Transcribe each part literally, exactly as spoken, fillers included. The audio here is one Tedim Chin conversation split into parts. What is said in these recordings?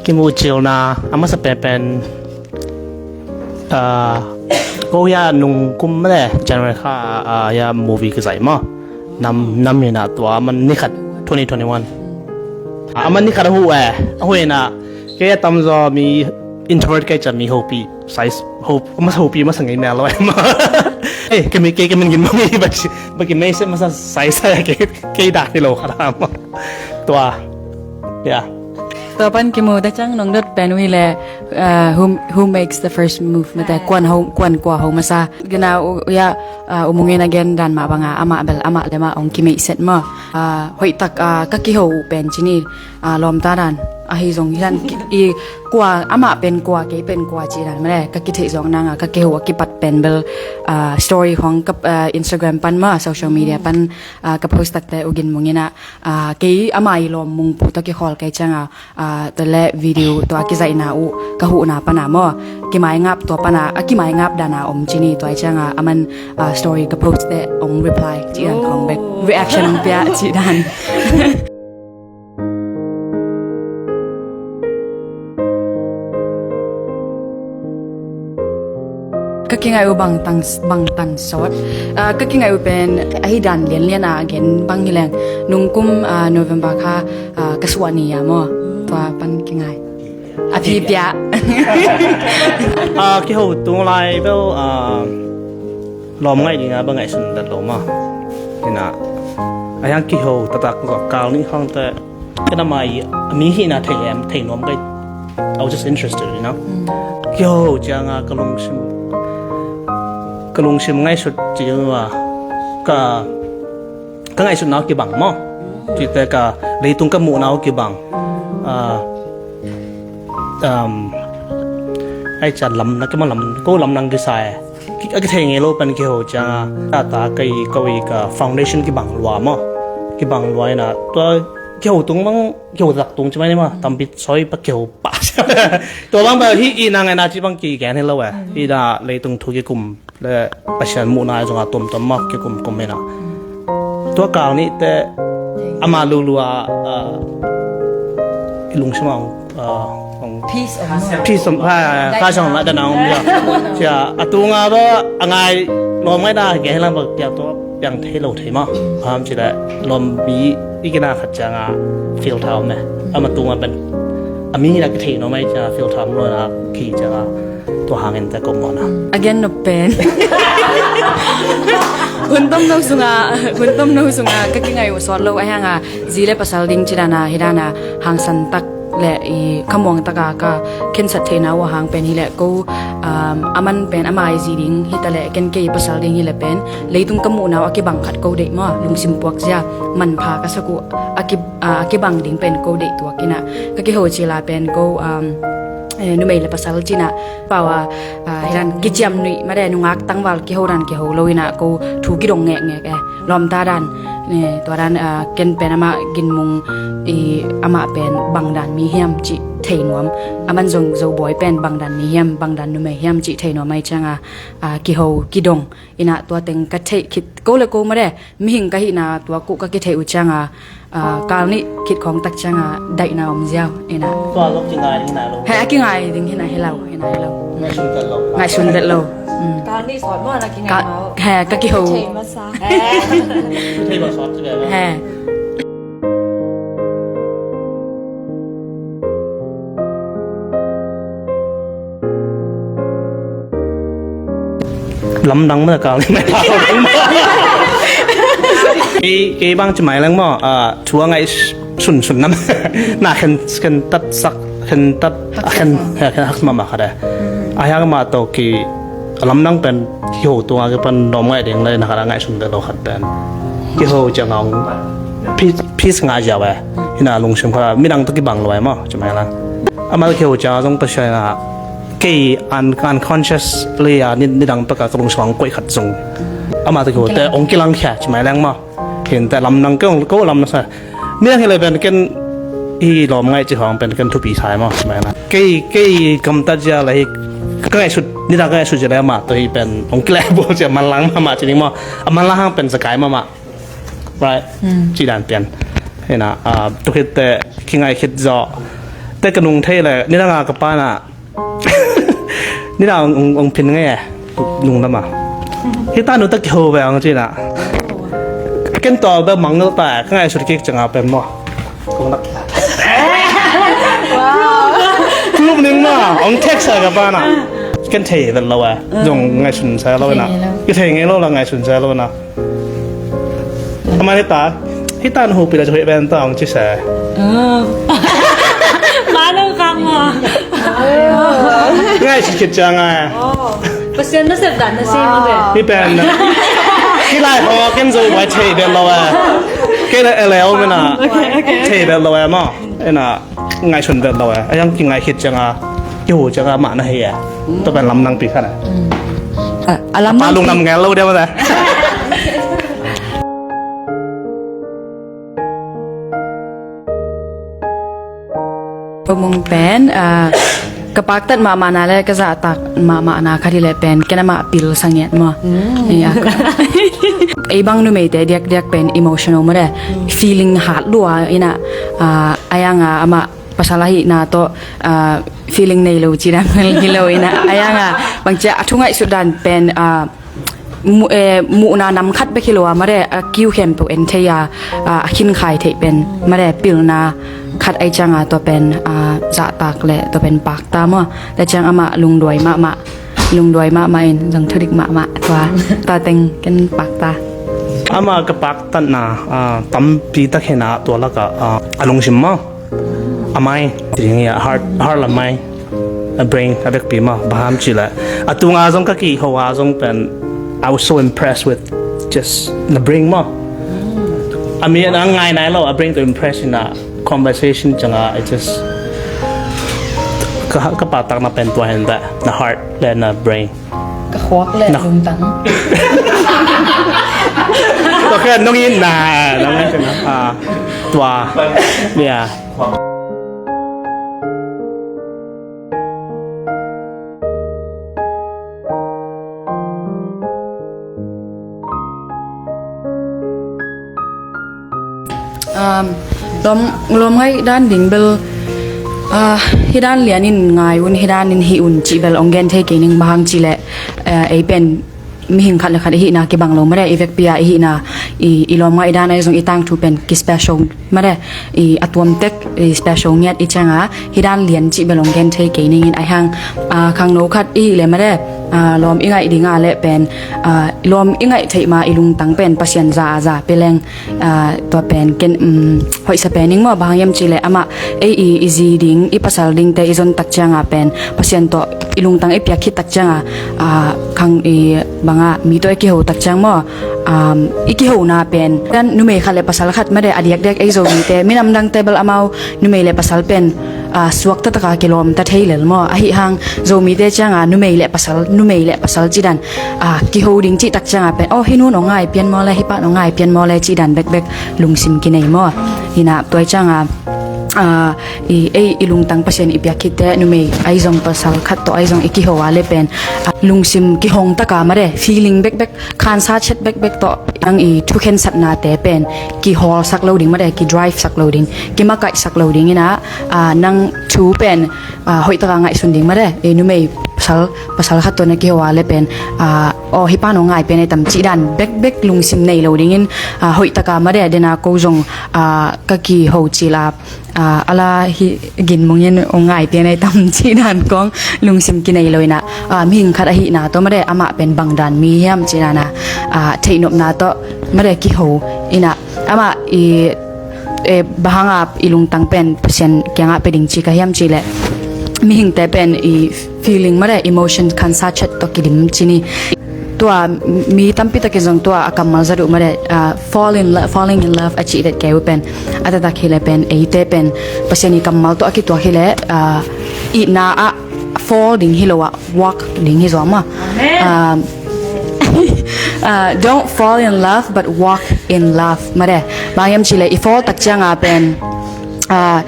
Kimuhcilna a masa penpen, ah, ko hia nung kum male January kha, ah, hia movie ka zaih maw. Nam, nam hina tua a man nikhat twenty twenty-one. A man nikhat a hu eh, a hu hina kei a tamzaw mi introvert kei ca mi hopi size ho, a masa hopi a masa ngei mel lo eh maw. Eh, kei mi kei kei min gin maw mi baki, baki mei se masa size eh kei, kei dah ni lo kha dah maw. Tua. Ya. Tua pan kimu ta ciang nong dot pen uh hi le, uh, who, who makes the first move mate, kuan ho, kuan kua ho masa. Gina uh, ya, uh, U Mung in a gen dan mah banga amah bel amah le mah ong kimei set maw. Uh, hoih tak, uh, ka kiho uh pen cini, uh, lawmta dan. Ahi zong hi dan i kua amah pen kua kei pen kua ci dan male ka kitheih zawk nanga ka kiho a kipat pen bel, uh, story hong ka, uh, Instagram pan maw social media pan, uh, ka post takte U Gin Mung in a, uh, kei amah i lawm mung pu tawh kikhawl kei cianga, ah, tua le video tua kizaihna uh ka huhna pana maw. Kimaingap tua pana, a kimaingap dana om cini tua i cianga, a man, ah, story ka post te ong reply ci dan khong bek. Reaction ong pia ci dan. Ka kingai uh bang tang, bang tan sawt. Ah, ka kingai uh pen ahi dan lianlian a gen bang hi leng. Nungkum, ah, November kha, ah, ka suah ni a maw. Tua pan kingai. A phi pia. Ah, kiho tung lai bel, ah, lawm ngaih dinga bang ngaihsun dat lo maw. Hina. A hiang kiho tatak zawk kal nih khang te. Ka na mai a mi hina thei em, thei nuam kai. I was just interested, you know. Kiho cianga ka lungsim, ka lungsim ngaihsut cianga ka, ka ngaihsutna uh kibang maw. Cite ka leitung ka muhna uh kibang. Ah, um, ai ca lam na kima lam ko lam nang kisai. Ki, a kithei ngei lo pan kiho cianga tata kai ko i ka foundation kibang lua maw. Kibang lua ina tua kiho tung bang kiho tak tung ci mai ni maw. Tampi soi pa kiho pa. Tua bang ba hi i nang ina ci bang ki gen hi lo eh. Hi da leitung thu kikum le Pasian muhna zonga tuamtuam maw kikum kum ina. Tua kal nih te ama lulua, ah, i lungsim a ong, ah, ong peace om, peace om, ha, ka song la dana om ya. Cia a tunga ba a ngai lawm ngai da ke helang ba piang to piang thei lo thei ma. Ham ci le lawm bi i kina khat cianga feel tha om e. Ama tunga ben a mi na ki thei no mai cianga feel tha om lo na ki cianga. Tua hangin te ko mawna. Again, no pen. Hun tom no sunga, hun tom no sunga ka kingai uh sawt lo a hanga zi le pasal ding ci dana hi dana hangsan tak le i khamuang taka ka khensat theihna uh a hang pen hi le ko, um, a man pen ama i zi ding hi ta le ken kei pasal ding hi le pen leitung ka muhna uh a kibang khat ko deih maw lungsim puak zia manpha ka sak uh a ki, a kibang ding pen ko deih tuak ina ka kiho cila pen ko, um, eh, numei le pasal cina pau a, ah, hilan kiciam nuih made nungak tangval kiho dan kiho lo ina ko thu kidong ngekngek e lawmta dan, eh, tua dan, ah, ken pen ama ginmung i ama pen bang dan mi hiam cih thei nuam. Aman zong Zobawi pen bang dan mi hiam, bang dan numei hiam cih thei nuam ai cianga, ah, kiho kidong ina tua teng ka theih khit ko le ko made mihing ka hihna tua kuh ka kitheih uh cianga, ah, kal nih khit khawng tak cianga daihna om ziau ina. Tua zok kingai ding hina lo. He a kingai ding hina hi lo, hina hi lo. Ngaihsun vet lo. Ngaihsun vet lo. Mm. Kal nih sawt maw na kingai mau. He ka kiho. Thei masa. Thei masa sawt ci ve. He. Lamdang mah kal ni mai. Kei, kei bang ci mai leng maw, ah, thu a ngaih sun sun nam. Na khen, khen tat sak, khen tat, a khen, khen hak mama kha de. A hiang mah to ki a lamdang pen kiho tunga kipan lawm ngaih ding le na kha ngaihsun de lo khat pen. Kiho ciang a ong peace, peace ngah ziau e. Hina lungsim kha midang to kibang lo e maw, ci mai leng. Ama kiho ciang a zong Pasian a kei un-, unconsciously a ni, nidang peka ka lungsim a ong koih khat zong ama te kiho te ong kilangkhia ci mai leng maw. Khin te lamdang kei ong ko lamdang sa. Nidang hi le pen ken i lawm ngaih ci hong pen ken thupi sai maw ci mai leng. Kei, kei gamtat zia le hi ka ngaihsut, nidang ka ngaihsut zia le ama to hi pen ong kilai bo zia manlang mama ci ning maw. A manlang hang pen zakai mama. Right. Ci dan pian. Hina, ah, tukhit te kingai khit zaw. Te ka nung thei le, nidang a ka pa na. Nidang ong, ong, ong phin ngai e. Nung lama. Hita nu ta kiho ve ang cina. Ken to be mang no ta, ka ngaisut kik ciang a pen maw. Kong nak. Club ning maw, ong text a ka pa na. Ken thei vet lo e. Zong ngaisun sa lo na. Ki thei ngai lo la ngaisun sa lo na. Amah ni ta, hita na hupi la cu hih ben ta ong ci se. Mano kang maw. Ngai si khit ciang a. Pasian na sep dan na si ma be. Hih ben na. Hih lai haw ken zo bai thei ben lo a. Ken a leo me na. Thei ben lo a maw. Ena. Ngaihsun vet lo e. A yang kingai khit ciang a, kihu ciang a mah na hei e. Tua pen lamdang pi khat e. A, a lamdang pi. Pa lungdam ngel lo dia mah e. Pamung pen, a, ka paktat mahmah na le ka zahtak mahmah na khat hi le pen ken amah pil sangiat maw. Ei bang numeite diakdiak pen emotional maw de. Feeling hat lua ina, a, a yang a amah pasal ahihna tawh, ah, feeling nei lo cih dan hi lo in a, a yang a bangci a thu ngaihsut dan pen, ah, mu-, eh, muhna nam khat bek hi lo a, mare a kiu khempeuh en thei a, ah, a khinkhai theih pen mare pilna khat ai ciang a tua pen, ah, zahtak le tua pen pakta maw. Tua ciang amah lungduai mahmah, lungduai mahmah in zong thudik mahmah tua, tua teng ken pakta. Amah ka paktatna, ah, tampi tak hi na tua lak ah, ah, a lungsim maw. A mai, ti ding hi a, heart, heart la mai, a brain, a vekpi maw, bang hiam cih leh a tunga zong ka kiho a zong pen, I was so impressed with just the brain maw. A mi a ngai nai lo, a brain to impress in a conversation ciang a, I just, ka, ka paktatna pen tua hi in, the heart le na brain. Ka khuak le lungtang. Tua khe nong it na, nong it na. Ah, tua. Yeah. Um, lawm, lawmngaih dan ding bel, ah, hih dan lianin ngai un, hih danin hih un cih bel ong gen thei kei ning, bang hang cih leh, eh, ei pen mihing khat le khat i hihna kibang lo mare, i vekpi a i hihna, i, i lawmngaih dan ai zong i tangthu pen ki special mare, i a tuam tek, i special ngiat i ciang a, hih dan lian cih bel ong gen thei kei ning in ai hang, ah, khangno khat i hih le mare, ah, lawm i ngaih ding a le pen, ah, lawm i ngaih theih ma i lungtang pen Pasian za a za pe leng, ah, tua pen ken, um, hoihsa pen ning maw, bang hang hiam cih leh amah ei i, i zi ding, i pasal dingte i zon tak ciang a pen Pasian tawh i lungtang i piak khit tak ciang a, ah, khang i bang a mi tawh i kiho tak ciang maw, um, i kihona pen kan numei khat le pasal khat mare a diakdiak ei Zomite, minam dangte bel amau numei le pasal pen, ah, suakta taka kilawmta thei lel maw. Ahi hang Zomite ciang a numei le pasal, numei le pasal cih dan, ah, kiho ding cih tak ciang a pen, oh, hih nun ong ngai pian maw le, hih pan ong ngai pian maw le cih dan bekbek lungsim kinei maw. Hi na tua ciang a, ah, i, ei i lungtang Pasian i piak khit teh numei ai zong pasal khat tawh ai zong i kiho a le pen, ah, lungsim kihong taka mare, feeling bekbek, khansa chet bekbek tawh nang i thukhensatnate pen kihawlsak lo ding mare, kidrivesak lo ding, kimakaihsak lo ding in a, ah, nang thu pen, ah, hoihtaka ngaihsun ding mare, i numei pasal, pasal khat tawh na kiho a le pen, ah, aw, hih pan ong ngai pian ai tam cih dan bekbek lungsim nei lo ding in, ah, hoihtaka mare, dena ko zong, ah, ka kiho cil a, ah, a la hi ginmung in ong ngai pian ai tam cih dan kong lungsim kinei lo in a, ah, mihing khat ahihna tawh mare amah pen bang dan mi hiam cih dan a, ah, theihnopna tawh mare kiho in a, amah i, eh, bang hang a i lungtang pen Pasian kiangah pe ding ci ka hiam cih leh mihingte pen i feeling mare, emotion khansa chet tawh kidim ci ni. Tua mi tampi takin zong tua a kammal zat uh mare, ah, fall in lo-, falling in love a cih det kei uh pen, a taktak hi le pen eite pen Pasian i kammal tawh a kituak hi le, ah, itna ah fall ding hi lo ah walk ding hi zaw maw. Amen. Ah, ah, don't fall in love but walk in love mare. Bang hiam cih leh i fall tak ciang a pen, ah,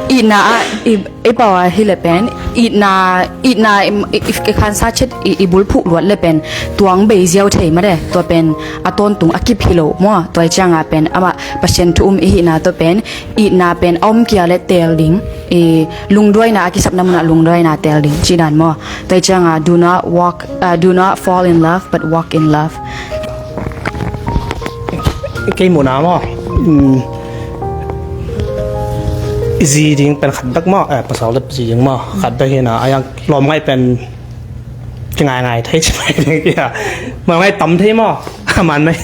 Itna ah i, i pau ah hi le pen itna, itna i, i, i khansa chet i, i bulphuh luat le pen tuang bei ziau thei mah de. Tua pen a tawntung a kip hi lo maw. Tua i cianga pen amah Pasian thu um i hihna tua pen itna pen a om kia le teel ding, i lungduaina a kisapna munah lungduaina teel ding ci dan maw. Tua i cianga do not walk, uh, do not fall in love but walk in love. Kei muhna maw, um, i zi ding pen khat bek maw, eh, pasal dep zi ding maw khat bek hina a yang lawm ngaih pen kingaingai thei ci mai ding kia. Lawm ngaih tam thei maw. Man mai.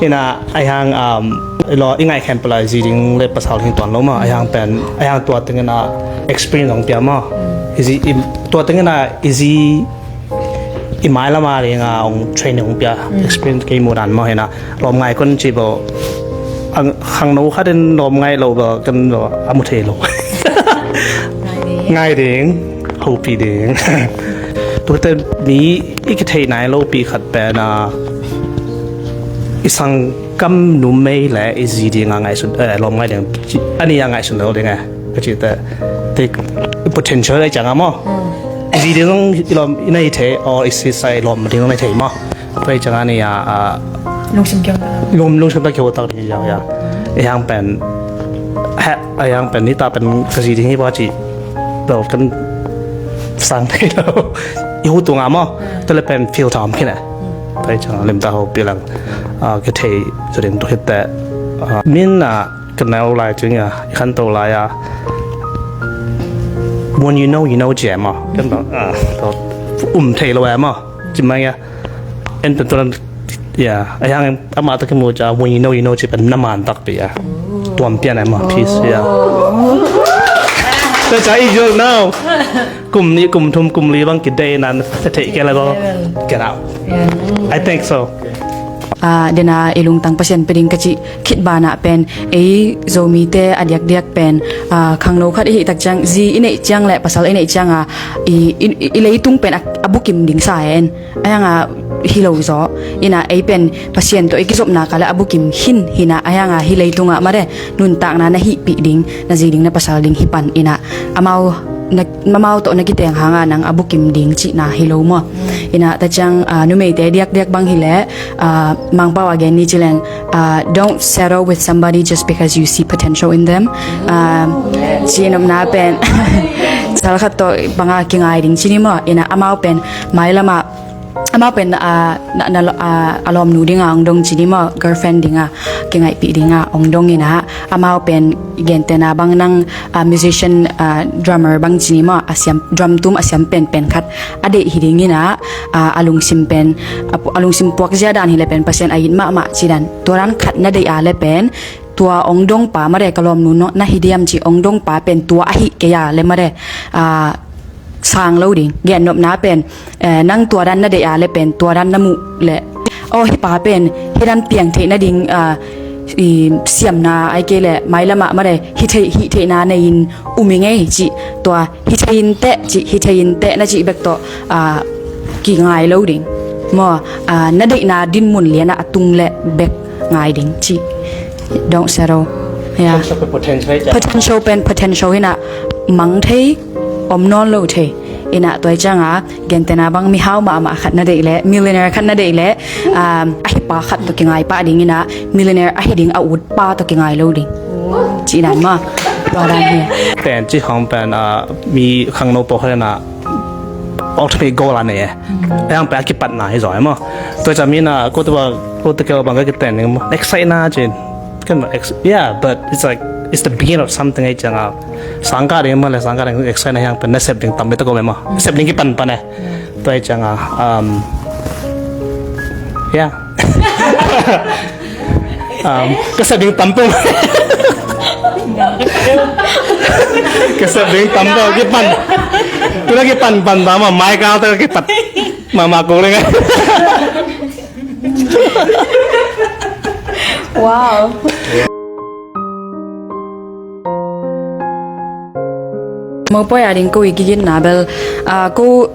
Ina a yang, um, i law i ngaih khen pala i zi ding le pasal hing tuan lo maw. A yang pen a yang tua tengina experience hong pia maw. I zi, i, tua tengina i zi i mai lama dinga hong training hong pia experience kei muh dan maw hina. Lawm ngai kon ci bo. Ang, khangno khat in lawm ngai lo ba kan lo a mu thei lo. Ngai ding, hopi ding. Tukte mi i kithei nai lo pi khat pen a i sang kam numei le i zi dinga ngai sun, eh, lawm ngai ding. Ani a ngai sun lo ding eh. Ka ci te, te potential ai cianga maw. I zi ding zong i lawm i nei thei, or i si sai lawm ding zong nei thei maw. Tua i cianga ni a, a, lungsim kiang ta. Lung, lungsim ta kiang ta ding ya, ya. I hang pen, he, i hang pen ni ta pen ka zi ding hi ba ci. Lo kan sang thei lo. I hu tunga maw. Tua le pen feel tam khin eh. Tua i cianga lim ta ho pi lang. A, ka thei zi ding tu hit te. A, min a, ka neu lai cing a, i khanto lai a. When you know, you know, ci a maw. Kan ba, ah, to, um thei lo a maw. Ci mai a. En pen tuan, ya, a yang amah ta kimu ca, when you know, you know, ci pen na man tak pi a. Tuam pian a maw, peace, ya. That's how you know. Kum nih, kum thum, kum li bang kidei nan, thei ke la bo. Get out. I think so. Ah, dena i lungtang Pasian pe ding ka cih khit banah pen, ei Zomite a diakdiak pen, ah, khangno khat i hih tak ciang, zi i neih ciang le pasal i neih cianga, i, i, i leitung pen a, a bukim ding sa en. A yanga hi lo zaw. Ina ei pen Pasian tawh i kizopna ka le a bukim hin hina a yanga hi leitungah mare nuntakna na hihpih ding, na zi ding, na pasal ding hi pan ina amau na, amau tawh na kiteng hanga nang a bukim ding cihna hi lo maw. Ina ta ciang, ah, numeite diakdiak bang hileh, ah, Mangpau a gen ni cileng, ah, don't settle with somebody just because you see potential in them. Ah, ci nopna pen sal khat tawh banga kingai ding ci ni maw. Ina amau pen mailamah amau pen, ah, na, na, ah, a lawmnu dinga ong dong ci ni maw, girlfriend dinga kingaihpih dinga ong dong ina amau pen gentena bang nang, ah, musician, ah, drummer bang ci ni maw, a siam, drum tum a siam penpen khat a deih hi ding ina, ah, a lungsim pen, a, a lungsim puak zia dan hileh pen Pasian a it mahmah ci dan tua dan khat na deih a le pen tua ong dong pa mare ka lawmnu no, na hi diam ci ong dong pa pen tua ahi kei a le mare, ah, sang lo ding. Gen nopna pen, eh, nang tua dan na deih a le pen tua dan na muh le, aw hi pa pen hi dan piang theih nading, ah, i siamna ai kei le mailamah mare hi thei, hi theihna nei in um i ngei cih tua hi thei in teh cih, hi thei in teh na cih bek tawh, ah, kingai lo ding maw. Ah, na deihna dinmun liana a tung le bek ngai ding cih. Don't settle. Yeah. Potential pen potential hina mang thei, om nawn lo thei. Ina tua i cianga gentena bang mihau mahmah khat na deih le, millionaire khat na deih le, um, a hi pa khat tawh kingai pah ding ina, millionaire a hi ding a ut pa tawh kingai lo ding. Ci dan maw. Tua dan hi. Pen ci hong pen, ah, mi khangno pawh khat ina ultimate goal a nei e. A yang pen a kipatna hi zaw e maw. Tua i ciang mi na ko tua, ko tua keu bang ka kiten ding maw. Excite na cin. Kan maw, ex-, yeah, but it's like, it's the beginning of something ai cianga. Sangkah ding maw le, sangkah ding excite na yang pen na sep ding tam bek ta ko maw. Sep ding kipanpan e. Tua i cianga, um, yeah. Um, ka sep ding tam pong. Ka sep ding tam pong kipan. Tu la kipanpan ta maw, mai kau ta kipat. Mama ko le ngai. Wow. Mopoi a ding ko i kigin na bel, ah, ko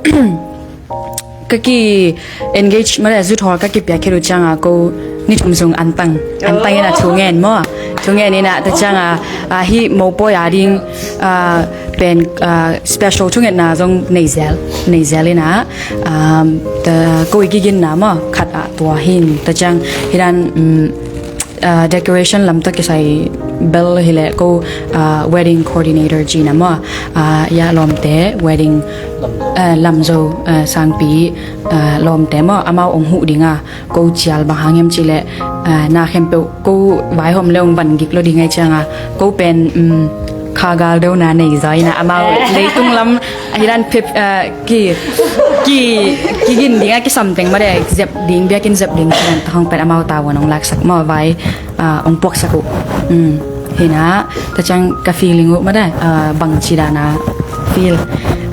ka ki engage mare zut hol ka kipia khit uh cianga ko ni thum sung antang, antang ina thu ngen maw. Thungen inah, ta cianga, ah, hih mopawi a ding, ah, pen, ah, special thungetna zong nei zel, nei zel inah, um, ta ko i kiginna maw, khat ah tua hin, ta ciang, hi dan, um, ah, decoration lam tawh kisai bel hileh ko, ah, wedding coordinator cina maw, ah, ya lawmte, wedding, ah, lamzo, ah, sangpi, ah, lawmte maw, amau ong huh dinga, ko cial bang hang hiam cihleh, ah, na khempeuh ko vaihawm le ong van gik lo ding ai cianga, ko pen, um, kha galdona nei zaw inah amau leitung lam, ah, hi dan pep, ah, ki, ki, kigin dinga kisam teng made, zep ding, biakinn zep ding, hi dan ta hong pen amau tavuan ong laksak maw, vai, ah, ong puaksak uh. Um, hinah, ta ciang ka feeling uh made, ah, bangci dana feel.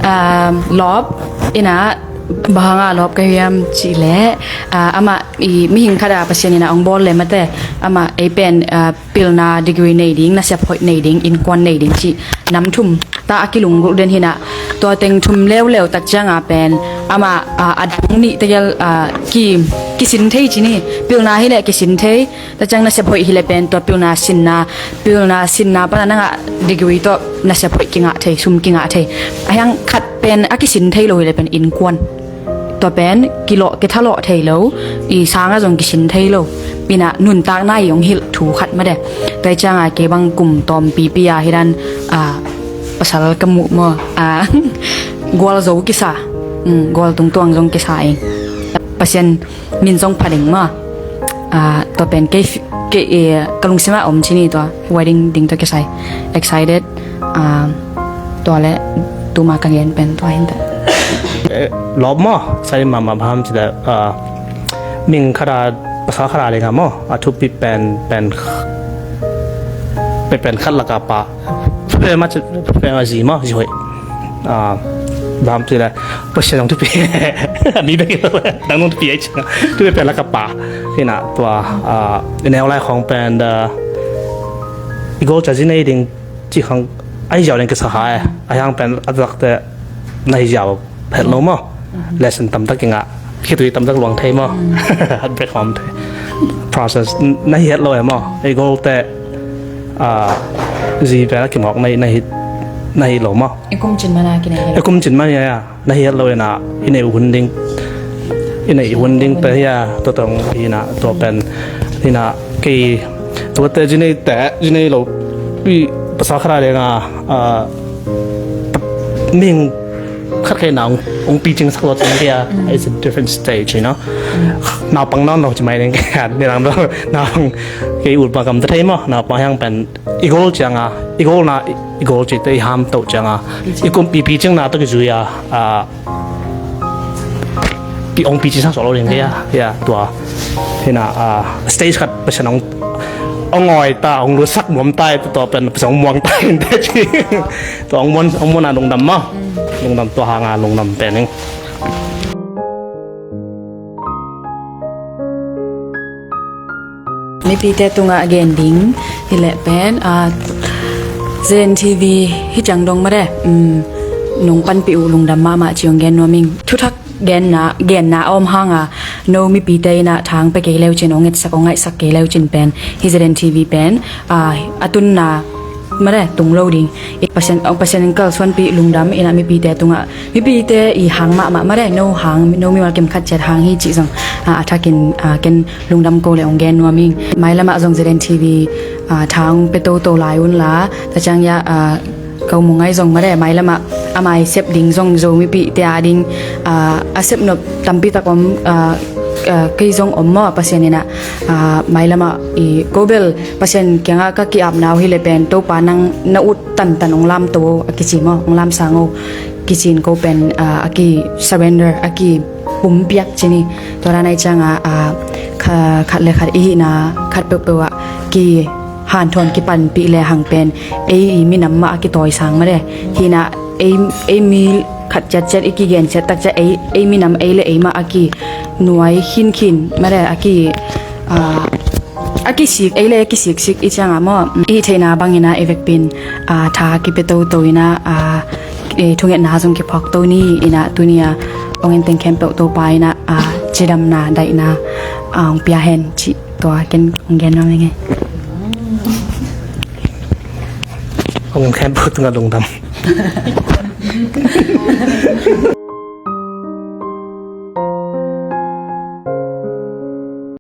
Ah, lawp inah, bang hanga lawp ka hiam cihleh, ah, amah i mihing khat a Pasian inah ong bawl le mate, amah ei pen, ah, pilna degree nei ding, nasep hoih nei ding, innkuan nei ding cih nam thum ta a kilunggulh den hinah, tua teng thum leuleu tak cianga pen amah, ah, a dang nih tegel, ah, ki, kisin thei cini, pilna hileh kisin thei, ta ciang nasep hoih hileh pen tua pilna sinna, pilna sinna pana nangah degree tawh nasep hoih kingah thei, sum kingah thei. A hiang khat pen a kisin thei lo hileh pen innkuan. Tua pen kilawh, kithalawh thei lo, i sanga zong kisin thei lo. Inah nuntakna i ong hilh thu khat made. Tua hi cianga kei bang kum tawmpipi a hi dan, ah, pasal ka muh maw, ah, gualzo kisa, um, gual tungtuang zong kisa ing. Pasian min zong pha ding maw. Ah, tua pen kei, kei, eh, ka lungsimah om cini tua wedding ding tua kisai. Excited. Ah, tua le tuma ka gen pen tua hinte. Eh, lawp maw, excited mahmah bang hang hiam cihleh, ah, mihing khat a, pasal khat a dinga maw, a thupi pen, pen, pen, pen khat laka pa, pen ma, pen ma zi maw, zi hoih. Ah, bang hang hiam cihleh, Pasian zong thupi. A mi bek hi lo, nang zong thupi ai ciang. Thupi pen laka pa. Hinah tua, ah, i neu lai khong pen, ah, i gol ca zi nei ding cih khang ahi ziau ding kisa hai. A hiang pen a takte na hi ziau het lo maw. Lesson tamtak kingah. Khitui tamtak luang thei maw. Heartbreak hawm thei. Process na hi het lo e maw. I golte, ah, zi pen a kimawk na hi, na hi, na hi lo maw. I kum cin mana kinei. I kum cin mana ya. Na hi het lo inah, i neih hun ding, i neih hun ding pen hia, tua tong hinah, tua pen, hinah, kei, tuate zi nei te, zi nei lo, i pasal khat a dinga, ah, mihing khat kei na ong, ong picing sak lo cing kia, it's a different stage, you know. Naupang nawn lo ci mai ding kia, ni lang lo, naupang kei ut pa kam ta thei maw, naupang hiang pen, i gol cianga, i golna, i gol cite i ham toh cianga, i kumpipi cingna tawh kizui a, a, pi ong pici sa solo ding dia, ya, tua. Hina, a, stage khat Pasian ong, ong ngoi ta, ong lusak nuam ta, tua pen Pasian ong muang ta, tua ong muan, ong muan a lungdam ma. Lungdam tua hanga lungdam pen ing. Mipite tungah gen ding hileh pen, a, Zen T V hi ciang dong mare, um, nong panpih uh lungdam mahmah ci ong gen nuam ing. Thuthak genna, genna a om hanga no mipite inah thang pe kei leu cin, ong etsak ong ngaihsak kei leu cin pen hi Zen T V pen, a, a tunna mare tung lo ding. I Pasian, ong Pasian in kalsuanpih lungdam inah mipite tungah, mipite i hang mahmah mare, no hang, no mimal kim khat ciat hang hi cih zong, a, a thakin, a, ken lungdam ko le ong gen nuam ing. Mailamah zong Zen T V, a, thang pe toto lai unla, ta ciang ya, a, ko mu ngai zong mare, mailamah amai sep ding zong zo mipite a ding, a, a sep nop tampi tak om, a, a, kei zong om maw Pasian inah, a, mailamah i ko bel Pasian kiangah ka ki-apna uh hileh pen Topa nang na ut tantan ong lamto a kici maw, ong lamsang o kicin ko pen, a, a ki surrender, a ki pumpiak cini. Tua dan ai cianga, a, kha-, khat le khat i hihna khat peuhpeuh ah ki hanthawn kipanpih le hang pen ei i minam mah a kitawisang mare. Hina ei, ei mi khat ciatciat i kigen ciat tak ciat ei, ei minam ei le ei mah a kinuai khinkhin mare a ki, a, a kisik, ei le a kisiksik i cianga maw. I theihna bangina i vekpin, a, tha kipia toto ina, a, e, thungetna zong kiphawk to ni ina tunia ong enteng khempeuh Topa ina, a, cidamna, daihna, a, ong pia hen cih tua ken ong gen nuam ing e. Hong khempeuh tungah lungdam.